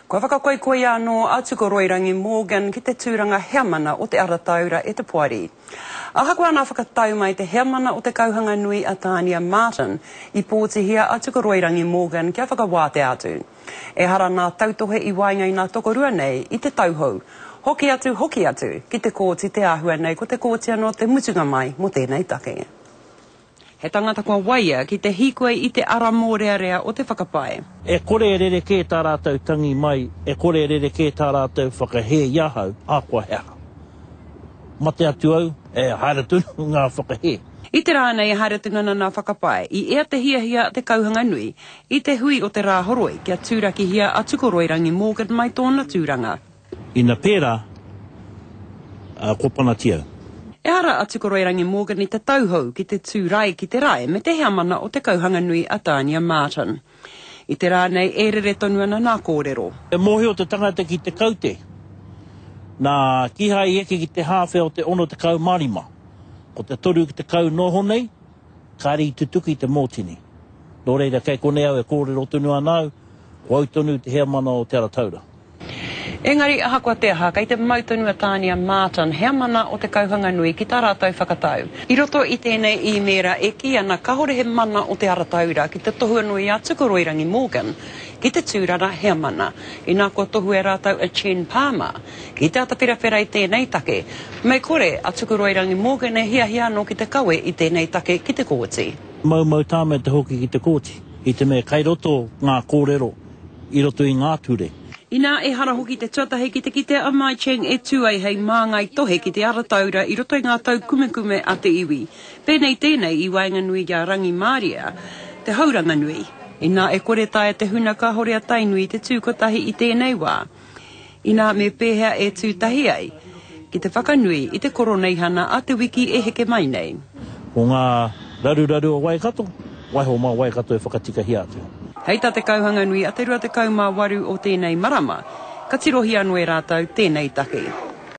Kua whakakoikoia anō a Tukoroirangi Morgan ki te tūranga heamana o Te Arataura e te poari. Ahakoa nā whakatau mai te heamana o Te Kauhanganui a Tānia Martin, i pōtihia a Tukoroirangi Morgan kia whakawātea atu. Ehara nā tautohe i waenga i nā tokorua nei i te tauhou. Hoki atu, hoki atu, ki te kōti te āhua nei ko te kōti anō te mutunga mai mō tēnei take. He tangata kua waia ki te hīkoi i te ara mōrearea o te whakapae. E kore e rerekē tā rātou tangi mai, e kore e rerekē tā rātou whakahē i ahau, ahakoa he aha. Mate atu au, e haere tonu ngā whakahē. I te rā nei e haere tonu ana ngā whakapae, i ea te hiahia a Te Kauhanganui i te hui o te Rāhoroi kia tūrakihia a Tukoroirangi Morgan mai tōna tūranga. Ina pērā, kua panatia au. Ehara a Tukoroirangi Morgan i te tauhou ki te tū rae ki te rae me te heamana o Te Kauhanganui a Tānia Martin. I te rā nei e rere tonu ana nā kōrero. E mōhio te tangata ki te kaute, nā, kīhai i eke ki te hāwhe o te 65, ko te 30 noho nei, kāre i tutuki te mōtini. Nō reira, kei konei au e kōrero tonu ana au, ko au tonu te heamana o Te Arataura. Engari, ahakoa te aha, kei te mau tonu a Tānia Martin, heamana o Te Kauhanganui ki tā rātou whakatau. I roto i tēnei īmēra e kī ana kahore he mana o Te Arataura ki te tohu anō i a Tukoroirangi Morgan ki te tūrara heamana, inā kua tohu e rātou a Chen Palmer ki te atawherawhera i tēnei take, mei kore a Tukoroirangi Morgan e hiahia anō ki te kawe i tēnei take ki te kōti. Maumau tāmia te hoki ki te kōti, i te mea kai roto ngā kōrero i roto i ngā ture. Inā ehara hoki te tuatahi ki te kitea a Mai Cheng e tū ai hei māngai tohe ki te ara taura i roto i ngā taukumekume a te iwi, pēnei tēnei i waenganui i a Rangimāria, te hauranganui. Inā e kore taea te huna kāhore a Tainui te tū kotahi i tēnei wā. Inā me pēhea e tū tahi ai ki te whakanui i te Koroneihana a te wiki e heke mai nei. Ko ngā raruraru o Waikato, waiho mā Waikato e whakatikahia atu. Hei tā Te Kauhanganui a te 28 o tēnei marama, ka tirohia anō e rātou tēnei take.